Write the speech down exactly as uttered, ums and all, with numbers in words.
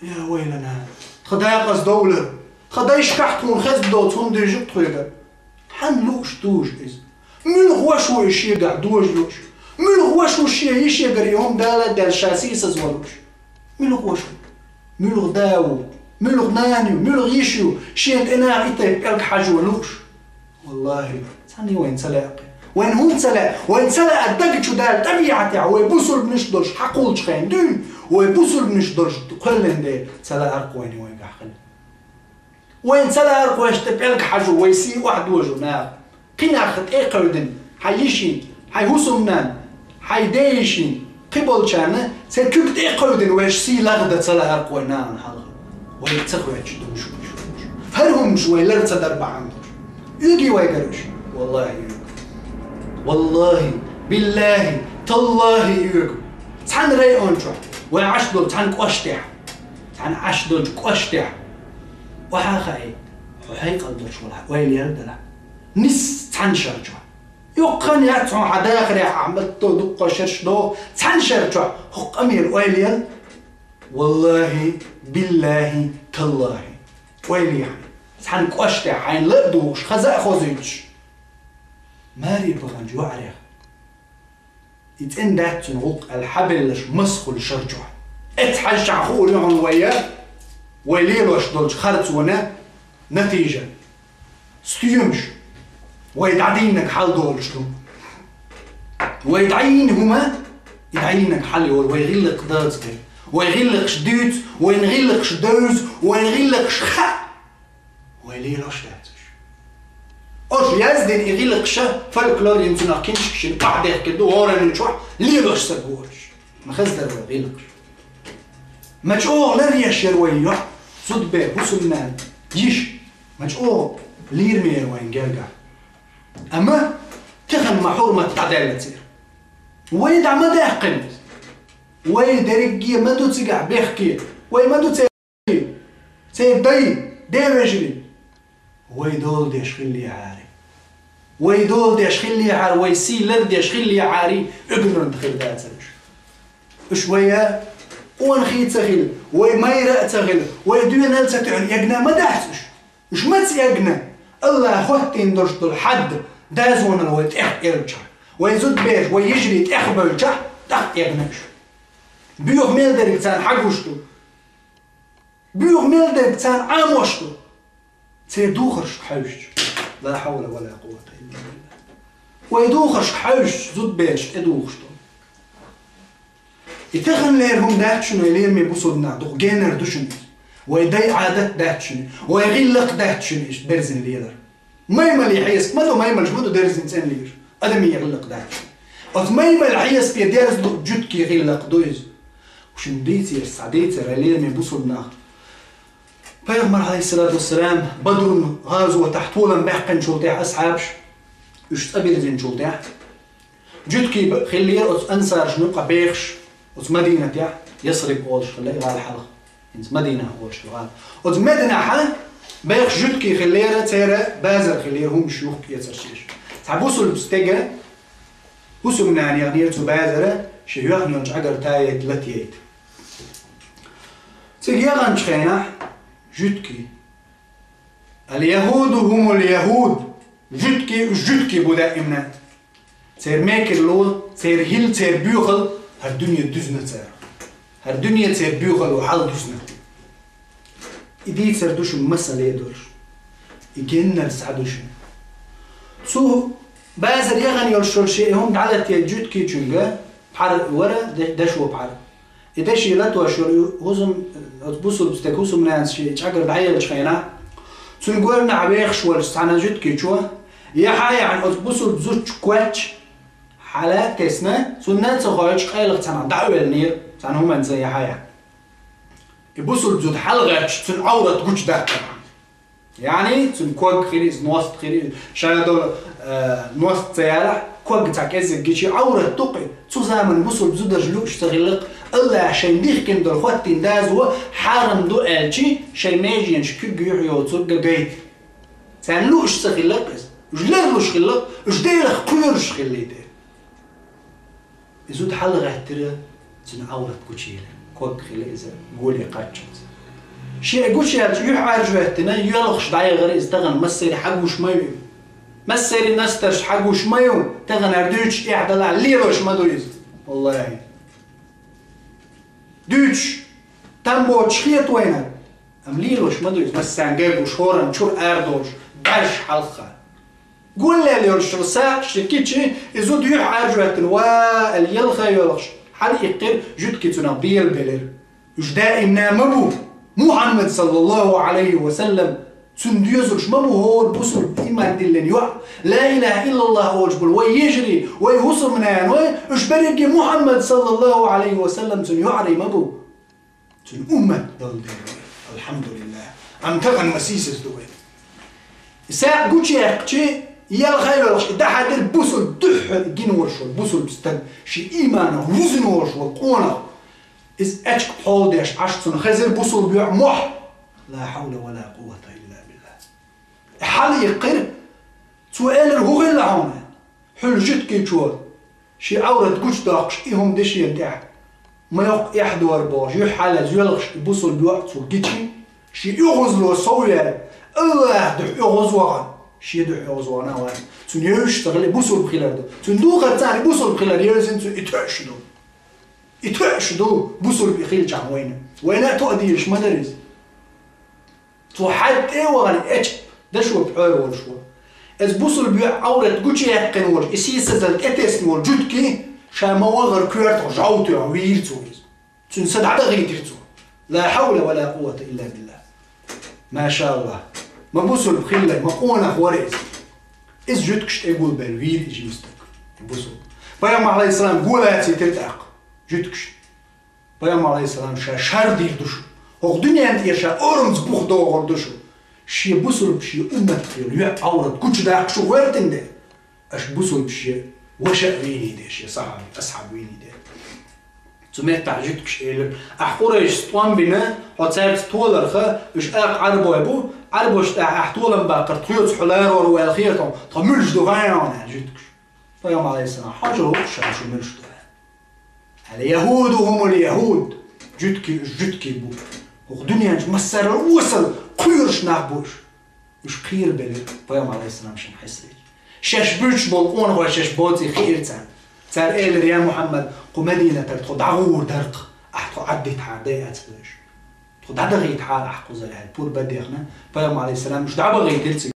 Я вайлана, тха дакъаза довлар, тха дайшкахь тхуна хезна доцу хӀума дуьйжу тхоьга. Хьан лууш дужу иза? Муьлха ваша ву иза шегахь дожа лууш? Муьлха ваша ву шен йишегара и хӀума дала а даьлла ша сийсаз ван лууш? Муьлха ваша ву? Муьлха да ву? Муьлха нана ю? Муьлха йиш ю? Шена тӀе наха и тайпа пӀелг хьажо лууш? Валлахи, цхьанне вайна ца лаьа кхин. Вайна хӀунда ца лаьа? Вайна ца лаьа дага чу даьлла тӀабиӀатехь, вай бусулбанаш долуш хьакхуллучу хенахь дуьйна, вай бусулбанаш долуш кхоьллина дела ца лаьара-кх вайна вайгахь хила. Вайна ца лаьара-кх вайшта тӀе пӀелг хьажо, вай сий охьадожо наха. Кхин нах тӀе а кхевдина, хьан йишин, хьайн хӀусамнанна, хьайн ден йишин, кхин болчарна, церан куьг тӀе а кхевдина, вайша сий лагӀдан ца лаьара-кх вай нахана хьалха. Вайга ца хоьттуш дужуш. ХӀара хӀуманаш вай лар ца дар бахьана долуш. Оьгий вайгара уьш? Валлахи, оьгу. Валлахи, биллахи, таллахи, оьгу. Цхьана район чохь, вай Ӏаш долу цхьана кӀоштехь, цхьана Ӏаш долчу кӀоштехь, охьа а хаий, хьо хьекъал долуш валахь, ойла яра делахь. Нис цхьана шар чохь. Юккъе хан яц хьуна хьан дахарехь, Ахьмад, то дуккха шераш доху, цхьана шар чохь хӀокху къамелан ойла ян? Валлахи, биллахи, таллахи. Ойла ян. Цхьана кӀоштехь хьайна ла а дугӀуш, хаза а хозуьйтуш. Маре баханчу йоӀарех. И цӀена дац цуьнан гӀуллакх аьлла хьабелларш масхула шар чохь. Эццахь хьаьжчахь хуур ю хьуна вай, вай лелош долчу харцонан натийжа. Стоьмаш. Вай дӀадийнарг хьал долуш ду. Вай дӀайийна хӀума, и дӀайийнарг хьал йолу, вай гӀиллакх даза дерг. Вай гӀиллакхаш дуьйцу, вайн гӀиллакхаш девза, вайн гӀиллакхаш хаьа. Вай лелош дац уьш. Оцу яздина и гӀиллакхаш, фольклор йина цунах киншкаш йина, охьадехкина ду, хӀоранна чохь лелош стаг ву уьш. Ма хаза дара вай гӀиллакхаш. Ма чӀогӀа лар еш яра вайн йоӀ, зудабер, хӀусамнана, йиш. Ма чӀогӀа лийр ма яра вайн гергахь. Амма тахана ма хьурмат дӀадаьлла церан. Вай дӀа ма даьккхина иза. Вай дерриге ма ду цигахь бехке. Вай ма ду церан, церан дай, ден вежарий. Вай дола деш хиллехьара. Вай дола деш хиллехьара, вай сий лар деш хиллехьара, уьгнан хир дацара уьш. Уьш вай къонахий ца хилла, вай майра а ца хилла, вай доьналла ца тоьхна эгна ма дац уьш. Уьш маца эгна? Аллаха хӀоттийна долуш долу хьадда дазонал вай тӀех элча. Вай зудабераш, вай йижарий тӀех бевлча, тӀаккха эгна уьш. Боьха мел дерг царна хьагуш ду. Боьха мел дерг царна Ӏамош ду. Церан духаршка хьаьвсча. Ла хьавла ва ла къуввата илла биллах. Вай духаршка хьаьвсча, зудабераш тӀедухуш ду. И таханлера хӀума дац шуна, вай лераме бусулба нах, дукха генар ду шуна иза. Вай дай Ӏадат дац шуна, вай гӀиллакх дац шуна иштта берзина лелар. Маймале хьесап ма ду, маймалш ма ду дерзина цӀена лелаш. Адамийн гӀиллакх дац шуна. Оцу маймал хьесапе дерза ду, жуьгтийн гӀиллакх ду иза. Шуна дийцараш, схьадийцар, вай лераме бусулба нах. Пайхамар, алейхиссалату вассалам, Бадрун гӀазотахь толам баьккхинчул тӀехь асхьабаш, уьш цӀа бирзинчул тӀехь, жуьгтий б-, хиллера оцу ансаршна юкъа бехаш, оцу Мадинатехь, Ясриб олуш хилла и гӀала хьалха. ХӀинца Мадина олуш хилла гӀала. Оцу Мадинахьа бехаш жуьгтий хиллера, церан базар хиллера, хӀумаш юхкъецарш еш. Цхьа бусулба стега хӀусамнана яхнера цу базара, шен йоьхна йолчу Ӏагар тайайта латайайта. Цига яханчу хенахь жуьгтий. Ал-яхуду хумул яхуд. Жуьгтий, уьш жуьгтий бу даимна. Церан мекарло, церан хӀилла, церан боьхалла хӀара дуьне дуьзна цара. ХӀара дуьне церан боьхалло хьал дуьзна. И дийцар ду шуна масале долуш. И геннара схьа ду шуна. Цу базар яхана йолуш йолу шен и хӀума дӀалатайайта жуьгтичуьнга пхьар вара, де-, дашо пхьар. И даши латош йолу хӀусам-, оцу бусулба стеган хӀусамнанас шен чӀагар дӀаеллачу хенахь, цуьнан горнахь вехаш волчу цхьана жуьгтичо, яхьа яхьана оцу бусулба зудчу коч хьала а тесна, цунна а ца хоуьйтуш къайлаха цхьанхьа дӀа а воьллинера, цхьана хӀуманца яхьа яхьана. И бусулба зуда хьалагӀаьттича, цуьнан Ӏоврат гучудаккхар. Яъни, цуьнан ког хир иза, ност хир иза, ша долу, э, ност ца ялахь, ког цхьа кӀеззиг гичи Ӏоврат ду-кх и. Цу заманан бусулба зударша лууш ца хилла-кх, Аллаха шайна дихкина долу хӀоттийна дазо хьарам ду аьлчи, шайн меженаш куьг юьхь йоцург гайта. Царна лууш ца хилла-кх иза. Уьш ларлуш хилла-кх, уьш Делах кхоьруш хилла и тӀе. И зуда хьалагӀаьттира, цуьнан Ӏоврат гучуйиллира. Ког хила иза, гуле кхаччалц. Шиъ гучаялча юхь Ӏаьржа веттина, йоьлхуш дӀаяхара иза тахана массари хьагуш ма ю. Массари настарш хьагуш ма ю, тахана ар дуьйцуш эхь далахь лелош ма ду иза. Валлахи. Дуьйцуш, там боцуш хета вайна. Ам лелош ма ду иза, массарна гуш, хӀоранна чура арадолуш, баьржаш хьалха. Гуллел йолуш йолу сакъ ши кичи, и зуда юьхь Ӏаьржа веттина, ва аьлла, елха а йоьлхуш, хьала иккхира, жуьгти цунах белабелира. Уьш даимна ма бу. Мухьаммад, саллаллаху Ӏалайхи ва саллам, цунна доьзалш ма бу хӀора бусулба иман диллина йоӀ. Ла илаха иллаллах олуш болу вай йижарий, вай хӀусамнаной, уьш берриге Мухьаммад, саллаллаху Ӏалайхи ва саллам, цуьнан йоӀарий ма бу. Цуьнан уммат долу дела вай. Алхьамдулиллах. Амма тахана ма сийсаз ду вай. И сакъ гучуяьккхичи, елха а йоьлхуш, и дӀахьаьдира бусулба дуьххьара гина волуш волу бусулба стаг, шен иманах вуьзина волуш волу къонах. Иза аьчка пхьол деш Ӏаш цунна хезира бусулба йоӀ мохь. Ла хьавла ва ла къуввата илла биллах. Хьала иккхира. Цо элира: «ХӀун хилла хьуна?» Хьуьлла жуьгтичо шен Ӏаврат гучудоккхуш, и хӀума дешна тӀехь, ма йоккха эхь дора бохуш, юьхь хьалаьцна йоьлхуш, и бусулба йоӀ цо гичи, шен оьгӀазло сов яьлла, Аллахьан дуьхьа оьгӀаз вахана, шен дуьхьа оьгӀаз вахана а вац. Цунна евзаш ца хилла, бусулба хилар ду. Цунна духар царна бусулба хилар евзина цунна, и тоьаш ду. И тоьаш ду, бусулба и хилчахьана вайна. Вайна а тоъа дезаш ма дара иза. Цо хьаьдда тӀе а вахана, эча дашо пхьор волуш вара. Иза бусулба йоӀ Ӏаврат гучуяьккхина волуш, и сийсазалла тӀетесна волу жуьгти, ша ма вахара коьртах жӀов тоьхна вийра цо иза. Цуьнан са дӀадахийтира цо. Ла хьавла ва ла къуввата илла биллах. Машаллах. Ма бусулба хилла, ма къонах вара иза. Иза жуьгташ тӀе гулбелла вийра и жима стаг. Бусулба. Пайхамар, алейхиссалам, гулацийтира тӀаккха жуьгташ. Пайхамар, алейхиссалам, ша шардийр ду шу. ХӀокху дуьненна тӀера ша орамца бух дохур ду шу. Шен бусулба, шен умматах йолу йоьӀан Ӏаврат гучудаккха шу гӀоьртина де. Аша бусулба шен ваша а вийний де, шен сахьаби, асхьаб вийний де. Цу меттахь жуьгташ элира: «Ахь къурайшца тӀом бина, хьо цаьрца толарха, уьш акха Ӏарбой бу, Ӏарбошна тӀехь ахь толам баккхар тхоьца хьо ларор ву аьлла хета хьуна, тхо муьлш ду хаьий хьуна?» аьлла жуьгташ. Пайхамар, алейхиссалам, хьожа ву ша шу муьлш ду аьлла. Аьлла: «Яхуду хӀумул яхуд». Жуьгтий уьш жуьгтий бу. ХӀокху дуьненчу массарал осал кхоьруш нах бу уьш. Уьш кхерабелира Пайхамар, алейхиссалам, шен хьесапе. Шаьш буьйцуш болу къонахой шаьш боций хиира царна. Цара элира: «Я Мухьаммад, кху Мадинатара тхо дӀагӀур дара-кх, ахь тхо Ӏаддитахьара дай ацадойш. Тхо дӀадахийтахьара ахь кхузара», аьлла, пурба а дехна, Пайхамар, алейхиссалам, уьш дӀабахийтира цига.